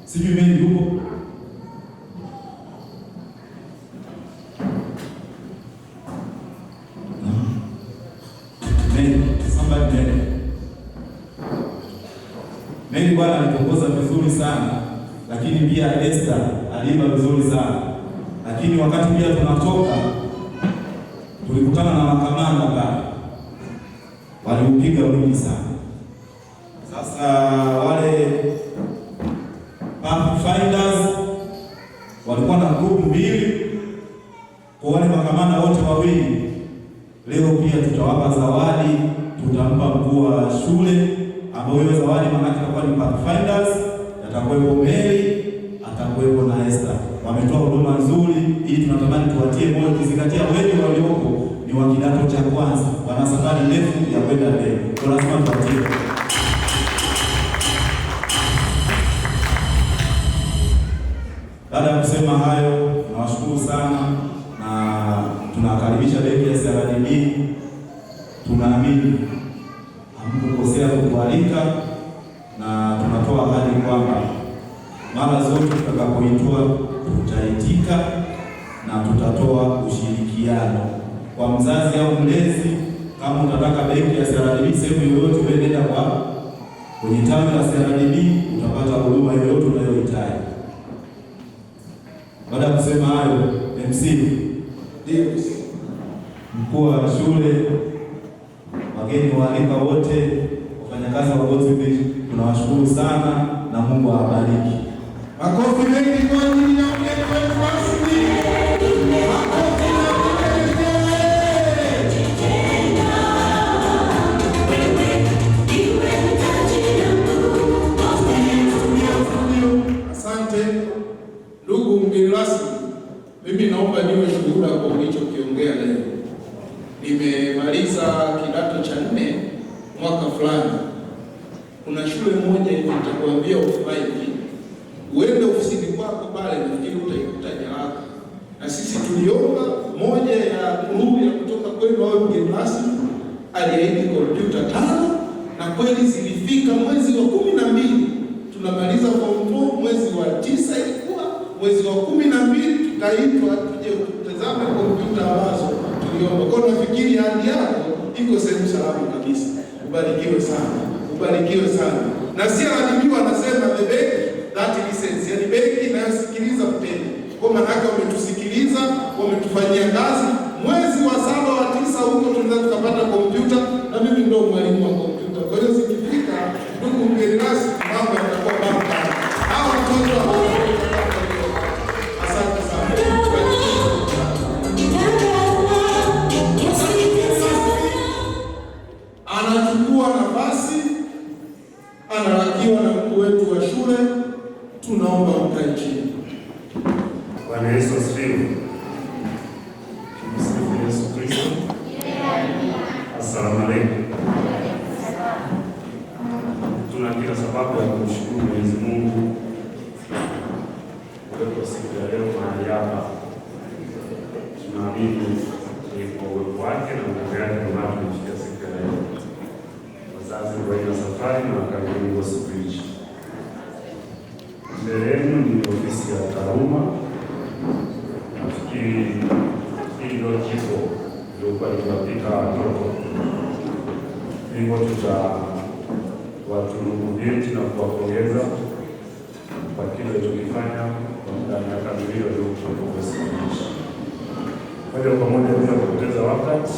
sijui mengi huko. Mary, somebody Mary. Mary bwana alituongoza vizuri sana, lakini pia Esther aliimba vizuri sana. Lakini wakati pia tunatoka tulikutana na makamanda pale, waliupiga mwingi sana. Sasa wale Pathfinders walikuwa na group mbili, kwa wale makamanda wote wawili leo pia tutawapa zawadi, tutampa mkuu wa shule ambayo hiyo zawadi maanake itakuwa ni Pathfinders, atakuwepo Mary, atakuwepo na Esther. Wametoa huduma nzuri, ili tunatamani tuwatie moyo, ukizingatia wengi waliopo ni wa kidato cha kwanza, wana safari ndefu ya kwenda mbele, kwa lazima tuwatie moyo. Baada ya kusema hayo, nawashukuru sana na tunakaribisha benki ya CRDB. Tunaamini hamkukosea kutualika na tunatoa ahadi kwamba mara zote tutakapoitwa tutaitika na tutatoa ushirikiano kwa mzazi au mlezi. Kama utataka benki ya CRDB sehemu yoyote, wewe nenda kwa kwenye tawi la CRDB utapata huduma yoyote unayohitaji. Baada ya kusema hayo, MC, mkuu wa shule, wageni waalikwa wote, wafanyakazi wa Godswill, tunawashukuru sana na Mungu awabariki. Makofi mengi kwa ajili ya mgeni wetu rasmi. Makofi na vigelegele. Asante ndugu mgeni rasmi, mimi naomba niwe shuhuda kwa ulichokiongea leo. Nimemaliza kidato cha 4 mwaka fulani. Kuna shule moja hivi nitakwambia offline. Uende ofisini kwako pale, nafikiri utaikuta nyaraka. Na sisi tuliomba moja ya crew ya kutoka kwenu awe mgeni rasmi, aliahidi kompyuta 5 na kweli zilifika mwezi wa 12. Tunamaliza form 4 mwezi wa 9 ilikuwa mwezi wa 12 tukaitwa tuje kutazame kompyuta ambazo tuliomba. Kwa hiyo nafikiri ahadi yako iko sehemu salama kabisa. Ubarikiwe sana, ubarikiwe sana. Na CRDB wanasema the bank that listens, yani benki inayosikiliza mteja. Kwa maana yake wametusikiliza, wametufanyia kazi. Mwezi wa 7 wa 9 huko tunaweza tukapata kompyuta, na mimi ndio mwalimu wa kompyuta. Kwa hiyo zikifika, ndugu mgeni rasmi, mambo yatakuwa bamba. Hawa watoto hawa. Asante sana. Anachukua nafasi, analakiwa na mkuu wetu wa shule. Tunaomba mkae chini. Bwana Yesu asifiwe. Tumsifu Yesu Kristo. Asalamu alaykum. Tuna kila sababu ya kumshukuru Mwenyezi Mungu kuwepo siku ya leo mahali hapa. Tunaamini ni kwa uwepo wake na nguvu yake ndio maana tumefikia siku ya leo. Wazazi wa safari na wakaribuni Godsbridge. Mbele yenu ni ofisi ya taaluma. Nafikiri hili ndio jiko lilikuwa likiwapika watoto, hivyo tutawatunuku vyeti na kuwapongeza kwa kile walichokifanya kwa muda wa miaka 2 waliokuwepo Godsbridge. Moja kwa moja bila kupoteza wakati,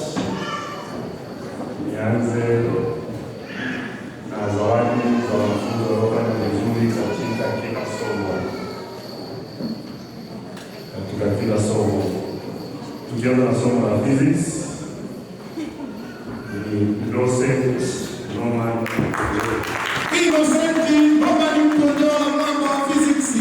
nianze na zawadi za wanafunzi waliofanya vizuri katika kila somo. Katika kila somo, tukianza na somo la physics ni Innocent Norman. Innocent Norman Mkonjola, mwamba wa physics.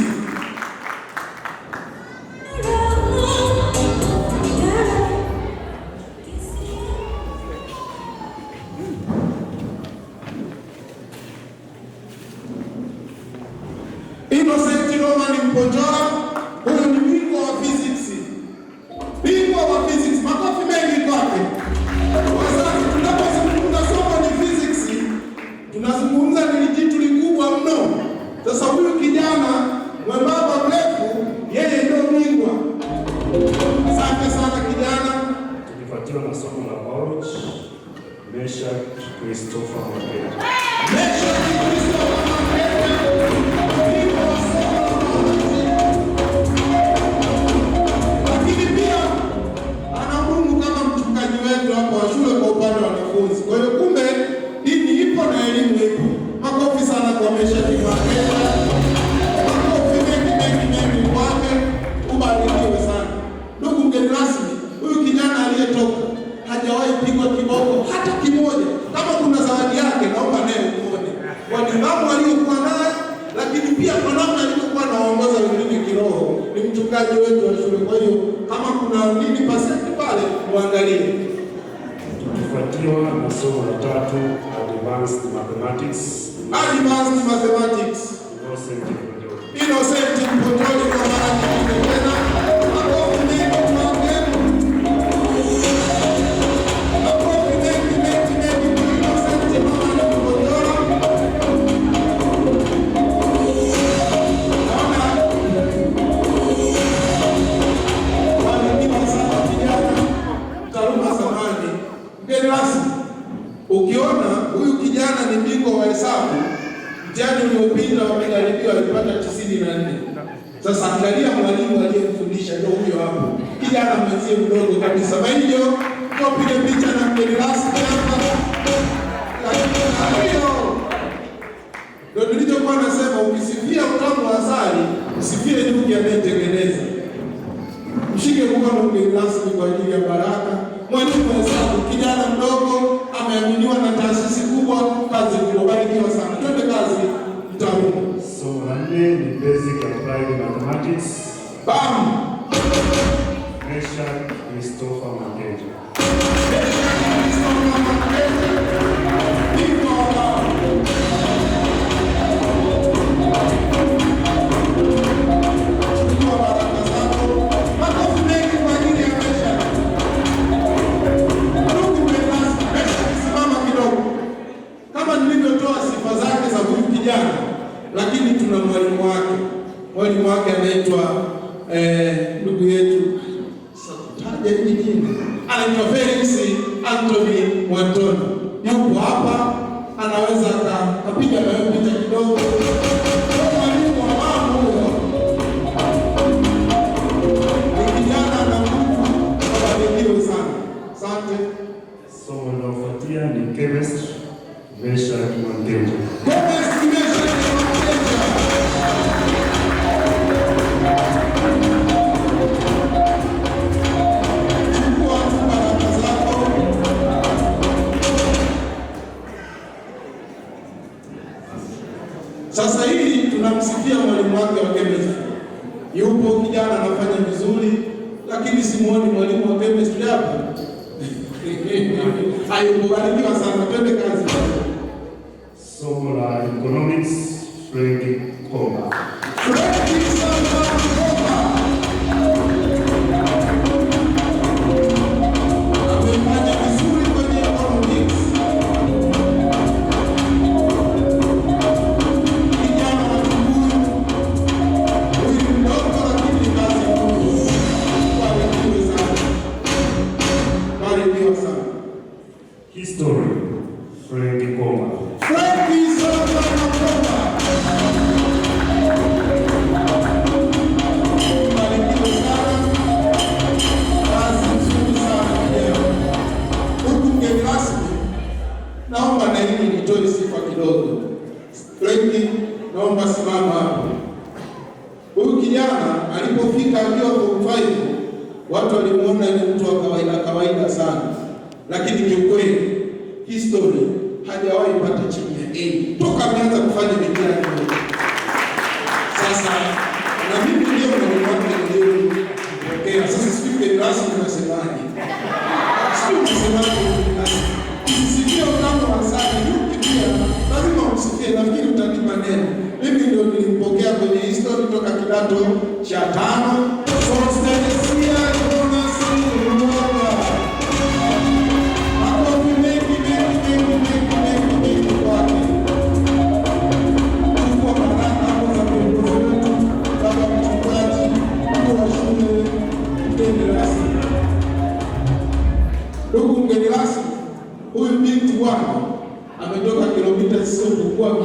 Tukifuatiwa na somo la biology, Meshak Christopher Mwakeja. Meshak Christopher Mwakeja, bingwa wa somo la biology. Lakini pia anahudumu kama mchungaji wetu hapa wa shule kwa upande wa wanafunzi. Kwa hiyo kumbe dini ipo na elimu ipo. Makofi sana kwa Meshak Mwakeja. Makofi mengi mengi mengi kwake. Ubarikiwe sana. Ndugu mgeni rasmi, huyu kijana aliyetoka hajawahi pigwa kiboko hata kimoja. Kama kuna zawadi yake, naomba naye umuone kwa nidhamu aliyokuwa nayo, lakini pia kwa namna alivyokuwa anawaongoza wengine kiroho. Ni mchungaji wetu wa shule, kwa hiyo kama kuna nini pasenti pale muangalie. Tukifuatiwa na somo la tatu, Advanced Mathematics, Advanced Mathematics, Innocent Mponjoli. Innocent Mponjoli kwa mara nyingine tena. Makofi mengi kwake. Makofi mengi mengi mengi kwa Innocent Mama Mponjoli. Naona barikiwa sana kijana taaluma samani. Mgeni rasmi, ukiona huyu kijana ni bingwa wa hesabu, mtihani uliopita wa majaribio alipata 94. Sasa angalia mwalimu aliyemfundisha ndio huyo hapo, kijana mwenzie mdogo kabisa. Maijo, tupige picha na mgeni rasmi hapa. Lakini hiyo ndio nilichokuwa nasema, ukisifia utamu wa asali usifie nyuki anayetengeneza. Mshike mkono mgeni rasmi kwa ajili ya baraka. Mwalimu wa hesabu, kijana mdogo, ameaminiwa na taasisi kubwa, kazi kubwa. Barikiwa sana, twende kazi mtaaluma. Somo la nne ni Basic Applied Mathematics, Bam! Meshak Christopher Mwakeja. Christopher Mwakeja, bingwa wa BAM. Chukua baraka zako. Makofi mengi kwa ajili ya Meshak. Ndugu mgeni rasmi, Meshak, simama kidogo. Kama nilivyotoa sifa zake za huyu kijana, lakini tuna mwalimu wake. Mwalimu wake anaitwa ndugu yetu, sakutaja hili jina, anaitwa Felix Anthony Mwantoni. Yupo hapa, anaweza akapiga nayo picha kidogo. Mwalimu wa mambo huyo ni kijana na nguvu, abarikiwe sana. Asante. Somo linalofuatia ni Chemistry, Meshak Mwakeja. Chemistry, Meshak Mwakeja. Chukua tu baraka zako. Sasa hii tunamsifia mwalimu wake wa chemistry. Yupo kijana anafanya vizuri, lakini simuoni mwalimu wa chemistry hapa. Hayupo. Barikiwa sana, twende kazi. Somo la Economics, Frank Komba. Frank Samba Komba amefanya vizuri kwenye economics. Kijana wa Tukuyu, huyu ni mdogo lakini kazi kubwa. Barikiwe sana, barikiwa sana. History, Frank Komba. Frank Samba Komba. Barikiwe sana. Kazi nzuri sana kijana. Huku mgeni rasmi, naomba na hili nitoe sifa kidogo. Frank, naomba simama hapo. Huyu kijana alipofika akiwa form 5, watu walimuona ni mtu wa kawaida kawaida sana, lakini kiukweli history hajawahi pata chini ya A toka ameanza kufanya mitihani. Sasa na mimi ndio mwalimu wake niliyempokea. Sasa sijui mgeni rasmi unasemaje? Sijui unasemaje mgeni rasmi? Usisifie utamu wa asali, nyuki pia lazima umsifie. Nafikiri utanipa neno. Mimi ndio nilimpokea kwenye history toka kidato cha tano. Constantia Jonas Rumoga. Makofi mengi mengi mengi mengi mengi mengi kwake. Chukua baraka hapo za viongozi wetu, baba mchungaji, mkuu wa shule, mgeni rasmi. Ndugu mgeni rasmi, huyu binti bwana ametoka kilomita zisizopungua 600,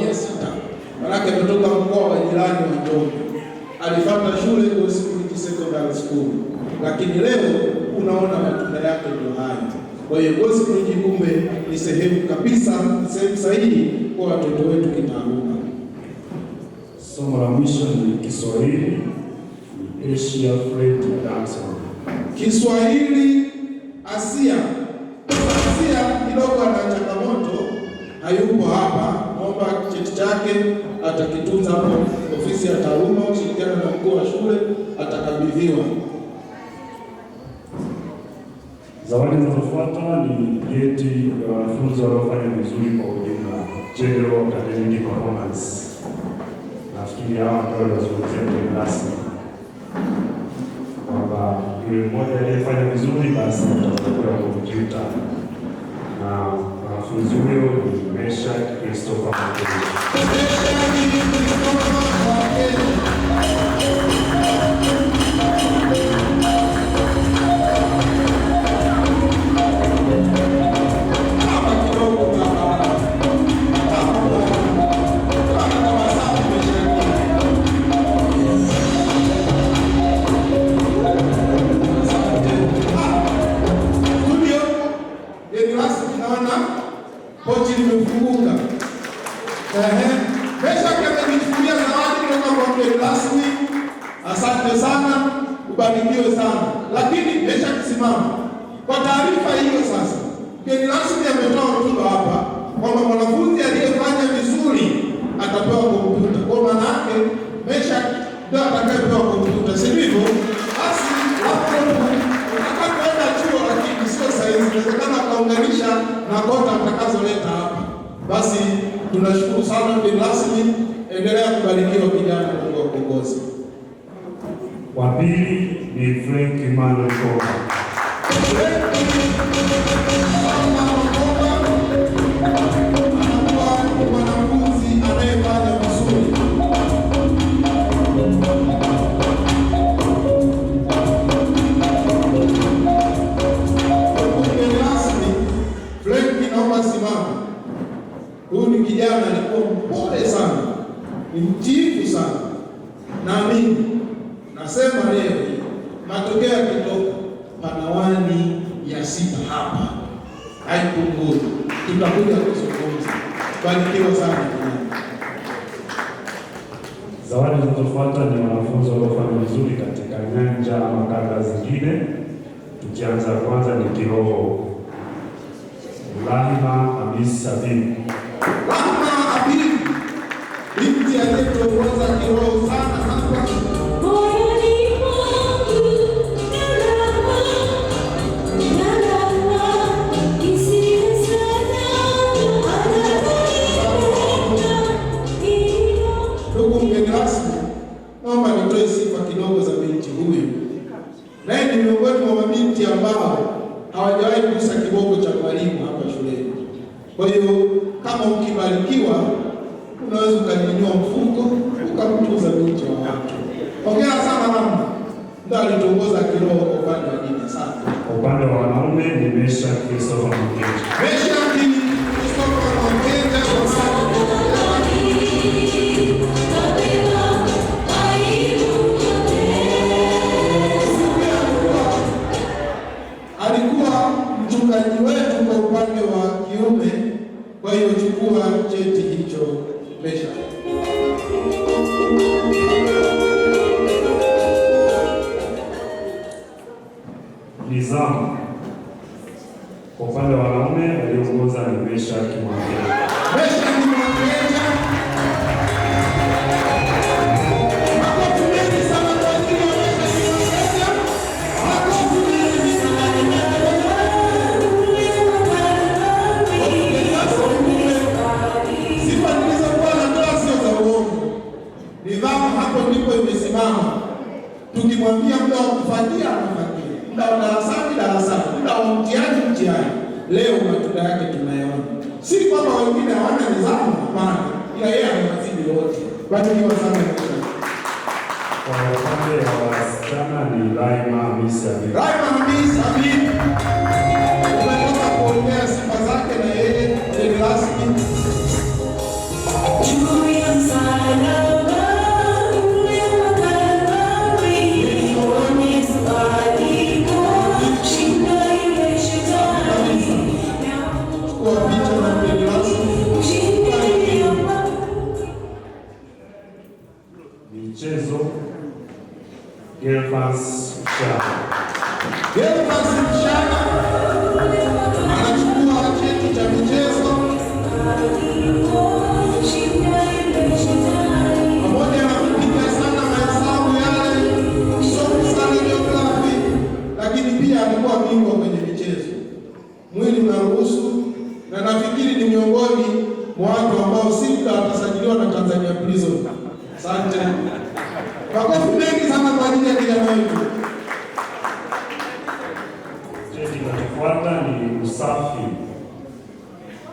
manake ametoka mkoa wa jirani wa Njombe. Alifuata shule Gospel Secondary School, lakini leo unaona matunda yake ndio haya. Kwa hiyo Gospel kumbe ni sehemu kabisa, ni sehemu sahihi kwa watoto wetu kitaaluma. Somo la mwisho ni Kiswahili, ni Asia Fred Adamson. Kiswahili Asia. Asia kidogo ana changamoto, hayupo hapa. Naomba cheti chake atakitunza hapo ofisi ya taaluma, kushirikiana na mkuu wa shule atakabidhiwa. Zawadi zinazofuata ni vyeti vya wanafunzi waliofanya vizuri kwa ujumla, general academic performance. Nafikiri hawa ndio waliozungumzia mgeni rasmi kwamba yule mmoja aliyefanya vizuri basi atapewa kompyuta, na mwanafunzi huyo ni Meshack Christopher Mwakenja. Studio, mgeni rasmi, naona pochi limefunguka. Ehe, Meshack amejichukulia zawadi kutoka kwa mgeni rasmi. Asante sana, ubarikiwe sana. Lakini Meshack, simama. Kwa taarifa hiyo sasa, mgeni rasmi ametoa hotuba hapa kwamba mwanafunzi aliyefanya vizuri atapewa kompyuta. Kwa maana yake Meshack ndio atakayepewa kompyuta, si ndivyo? Basi laptop utakapoenda chuo, lakini sio saizi, inawezekana ukaunganisha na kota utakazoleta hapa. Basi tunashukuru sana mgeni rasmi, endelea kubarikiwa kijana, Mungu akuongoze. Wa pili ni Frank Emmanuel Koba. Anakuwa mwanafunzi anayefanya vizuri. Mgeni rasmi, Frank, naomba simama. Huyu ni kijana alikuwa mpole sana, ni mtiifu sana. Naamini nasema leo matokeo yakitoka, panawani ya 6 hapa haipungui. Tutakuja kuzungumza. Barikiwa sana kijana. Zawadi zinazofuata ni wanafunzi waliofanya vizuri katika nyanja ama kanda zingine. Tukianza kwanza ni kiroho, Rahma Hamis Habib. Rahma Habib, binti aliyetuongoza kiroho sana hapa. Moyoni mwangu nalala, nalala, isiwe salama, ananipenda hilo. Ndugu mgeni rasmi, naomba nitoe sifa kidogo za binti huyu. Naye ni miongoni mwa mabinti ambao hawajawahi kugusa kiboko cha mwalimu hapa shuleni. Kwa hiyo kama ukibarikiwa, unaweza ukanyanyua mfuko ukamtuza binti wa watu. Hongera sana mama, ndio alituongoza kiroho kwa upande wa dini. Asante. Kwa upande wa wanaume ni Meshack Christopher Mwakenja. Meshack Christopher Mwakenja kwa upande wa Kabeba aibu yote. Alikuwa mchungaji wetu kwa upande wa kiume. Kwa hiyo chukua cheti hicho Meshack. Nizamu. Kwa upande wa wanaume aliongoza ni Meshack Mwakenja. Meshack Mwakenja. Makofi mengi sana kwa ajili ya Meshack Mwakenja. Makofi mengi sana. Sifa nilizokuwa natoa sio za uongo. Nidhamu hapo ndipo imesimama. Tukimwambia muda wa kufagia anafagia, muda wa darasani darasani, muda wa mtihani mtihani. Leo matunda yake tunayaona. Si kwamba wengine hawana nidhamu, hapana, ila yeye amewazidi wote. Barikiwa sana Meshack. Kwa upande wa wasichana ni Raima Hamisi Habib. Raima Hamis Habib. Gelfas Mshana. Gelfas Mshana anachukua cheti cha michezo pamoja na kupiga sana mahesabu yale, msomi sana jiografia, lakini pia amekuwa bingwa kwenye michezo. Mwili unaruhusu, na nafikiri ni miongoni mwa watu ambao si muda watasajiliwa na Tanzania Prison. Asante. Makofi mengi sana kwa ajili ya kijana wetu. Cheti kinachofuata ni usafi.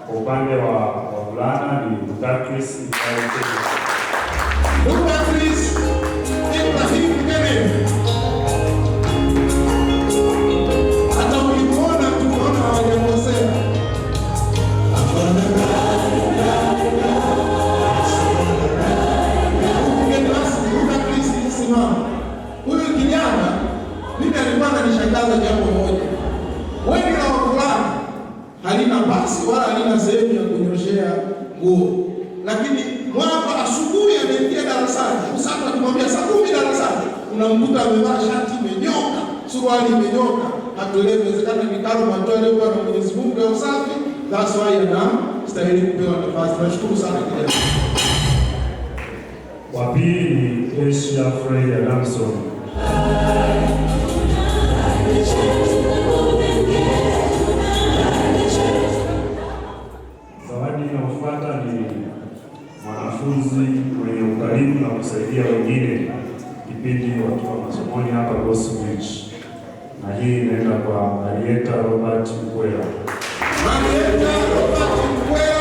Kwa upande wa wavulana ni Ludacris Ibrahim Kenneth. Ludacris Ibrahim Kenneth. Hata ukimwona tu unaona hawajakosea. Mgeni rasmi Ludacris, simama. Huyu kijana mimi alikuwa ananishangaza jambo moja. Wengi la wavulana halina pasi wala halina sehemu ya kunyoshea nguo, lakini mwamba asubuhi ameingia darasani, usatu akimwambia saa 10 darasani, unamkuta amevaa shati imenyoka, suruali imenyoka. Hatuelewi, inawezekana ni karma tu aliyopewa na Mwenyezi Mungu ya usafi, that's why anastahili kupewa nafasi. Nashukuru sana kijana. Wa pili ni Asia Frey Adamson. Zawadi inayofuata ni mwanafunzi mwenye ukarimu na kusaidia wengine kipindi wakiwa masomoni hapa Gospel, na hii inaenda kwa Marieta Robert Mkwela. Marieta Robert Mkwela.